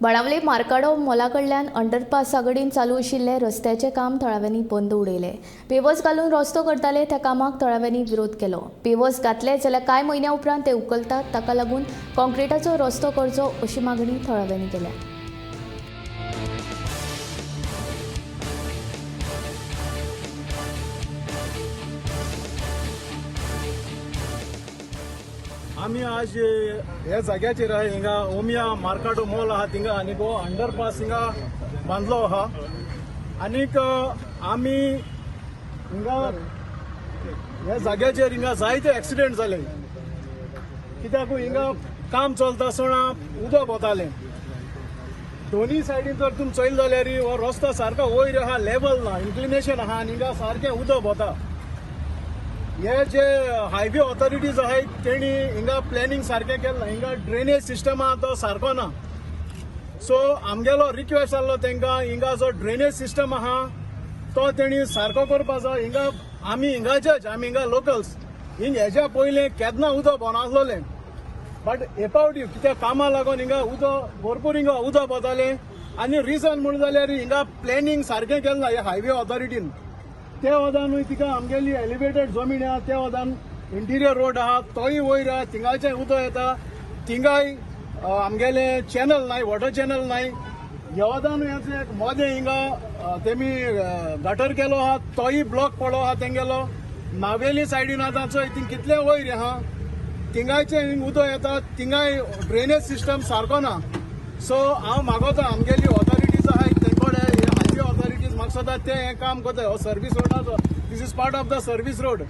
बाणावले मार्काडो मोला कडल्यान अंडरपासा कडेन चालू आशिल्लें रस्त्याचें काम थळाव्यांनी बंद उडयलें. पेवर्स घालून रस्तो करताले त्या कामाक थळाव्यांनी विरोध केलो. पेवर्स घातले जाल्यार कांय म्हयन्या उपरांत ते उखलतात, ताका लागून कॉन्क्रिटाचो रस्तो करचो अशी मागणी थळाव्यांनी केल्या. आमी आज ह्या जाग्याचेर आहा. हिंगा ओमिया मार्काडो मॉल आहा थिंगा आनी हो अंडरपास हिंगा बांदलो आहा. आनीक आमी हिंगा ह्या जाग्याचेर हिंगा जायते एक्सिडेंट जाले, कित्याक हिंगा काम चलता आसतना उदक वतालें. दोनी सायडीन जर तुमी चोयले जाल्यार हो रस्तो सारको वयर आहा, लेवल ना, इन्क्लिनेशन आहा आनी हिंगा सारकें उदक वता. हे जे हायवे ऑथॉरिटीज आहाय तेणी हिंगा प्लॅनिंग सारकें केलें ना. हिंगा ड्रेनेज सिस्टम आहा तो सारको ना. सो आमगेलो रिक्वेस्ट आहलो तेंकां, हिंगा जो ड्रेनेज सिस्टम आहा तो तेणी सारको करपा जाय. हिंगा आमी हिंगाचेच, आमी हिंगा लोकल्स. हिंग हेज्या पयलें केन्ना उदक भोनासलोलें, बट हे पावटी कित्याक कामा लागून हिंगा उदक भरपूर, हिंगा उदक वतालें. आनी रिजन म्हण जाल्यार हिंगा प्लॅनिंग सारकें केलें ना हे हायवे ऑथॉरिटीन. त्या वदानूय तिका आमगेली एलिवेटेड जमीन आहा, त्या वदान इंटिरियर रोड आहा, तोय वयर आहा, थिंगाचें उदक येता. थिंगाय आमगेलें चॅनल नाय, वॉटर चॅनल नाय. ह्या वदानूय एक मोदें हिंगा तेमी गटर केलो आहा, तोय ब्लॉक पडलो आहा तेंगेलो. नावेली सायडीन आतां चोय थिंग कितलें वयर आहा, थिंगायचें हिंग उदक येता, थिंगाय ड्रेनेज सिस्टम सारको ना. सो हांव मागोता आमगेली ऑथॉरिटीज आहाय तेंकोडे, हायवे ऑथॉरिटीज, म्हाका दिसता ते हें काम करताय. हो service रोडाचो, this is part of the service road,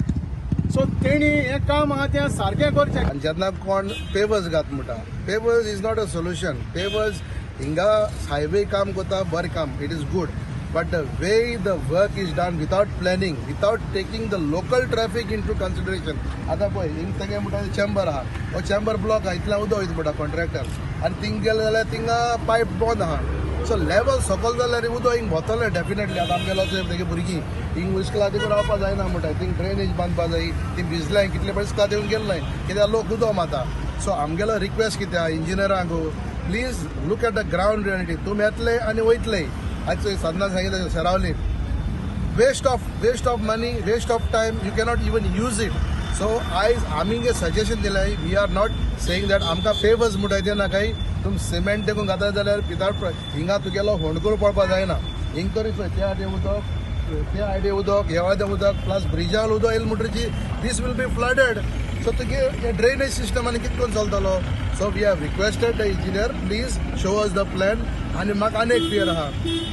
so तेणी हें काम आहा तें सारकें करचें. आनी जेन्ना कोण पेवर्स घात म्हणटा, pavers is not a solution. Pavers हिंगा हायवे काम करता, बरें काम, it is good, but the way the work is done without planning, without taking the local traffic into consideration. आतां पळय हिंग तेंगे म्हणटा चेंबर आहा, हो चेंबर ब्लॉक आहा, इतल्यान उदक वयता म्हणटा कॉन्ट्रॅक्टर, आनी थिंग गेले जाल्यार थिंगा पायप बंद आहा. सो लेवल सकल जाल्यार उदक हिंग भोंवतलें डेफिनेटली. आतां आमगेलो तेगे भुरगीं हिंग इस्कुला देखून रावपा जायना म्हणटा, थिंग ड्रेनेज बांदपा जाय. ती भिजलाय कितले पळय, इस्कुला येवन गेल्लें कित्याक लोक उदक मारता. सो आमगेलो रिक्वेस्ट कितें आहा इंजिनियरांक, please look at the ground reality. तुमी येतले आनी वयतले. आयज सदना सांगितलें सरावली, waste of money, waste of time, you cannot even use it. So आयज आमी जे सजेशन दिलें, we are not saying that आमकां पेवर्स म्हणटाय ते नाकाय. तुमी सिमेंट देखून घाता जाल्यार विदाउट हिंगा तुगेलो होंडकुलो पडपा जायना. हिंग तरी चोय, त्या आडे उदक, त्या आडे उदक, ह्या आडे उदक, प्लस ब्रिजार उदक येयलें म्हणटरीच this will be flooded. So तुगे ड्रेनेज सिस्टम आनी कितें करून चलतलो? So we have requested the engineer, please show us the plan. आनी म्हाका आनी एक फियर आहा,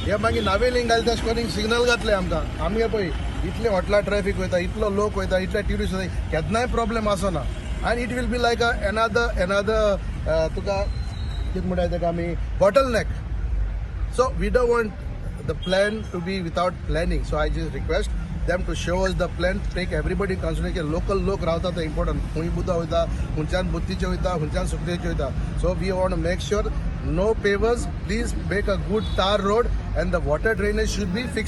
हे मागीर नावेलींग घालता तशें करून सिग्नल घातले आमकां. आमगे पळय इतले हॉटला ट्रॅफिक वयता, इतलो लोक वयता, इतले ट्युरिस्ट वयता, केन्नाय प्रॉब्लेम आसना आनी it will be like a another तुका कितें म्हणटा तेका आमी bottle neck. So we don't want the plan to be without planning. So I just request them to show us the plan, take everybody in consideration. Local लोक रावता ते important. खंय बुद्दा वयता, खंयच्यान बुत्तीचे वयता, खंयच्यान सुकतेचे वयता. So we want to make sure no pavers. Please make a good tar road and the water drainage should be fixed.